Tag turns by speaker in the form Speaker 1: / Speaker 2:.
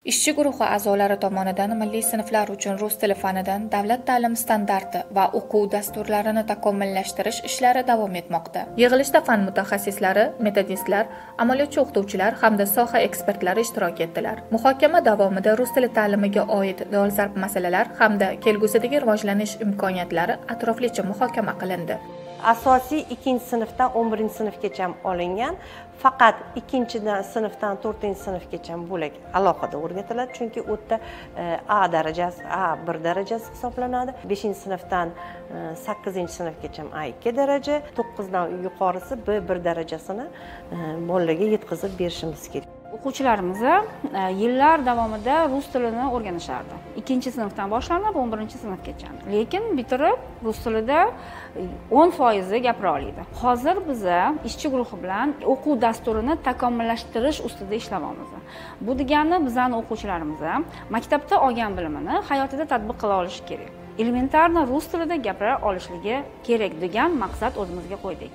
Speaker 1: Ishchi guruhi a'zolari tomonidan milliy sinflar uchun rus tili fanidan davlat ta'lim standarti va o'quv dasturlarini takomillashtirish ishlari davom etmoqda. Yig'ilishda fan mutaxassislari, metodistlar, amaliyotchi o'qituvchilar hamda soha ekspertlari ishtirok etdilar. Muhokama davomida rus tili ta'limiga oid dolzarb masalalar hamda kelgusidagi rivojlanish imkoniyatlari atroflicha muhokama qilindi.
Speaker 2: Asosiy 2-sinfdan 11-sinfgacha olingan, faqat 2-sinfdan 4-sinfgacha bo'lak alohida o'rgatiladi, chunki u yerda A darajasi, A1 darajasi hisoblanadi. 5-sinfdan 8-sinfgacha A2 daraja, 9dan yuqorisi B1 darajasini bolalarga yetkazib berishimiz kerak.
Speaker 3: O'quvchilarimiz yillar davomida rus tilini o'rganishardi. 2-sinfdan boshlanib 11-sinfgacha. Lekin bitirib rus tilida 10% gapira oladi. Hozir biz ishchi guruhi bilan o'quv dasturini takomillashtirish ustida ishlayapmiz. Bu degani bizning o'quvchilarimiz maktabda olgan bilimini hayotida tatbiq qila olishi kerak. Elementarni rus tilida gapira olishligi kerak degan maqsad o'zimizga qo'ydik.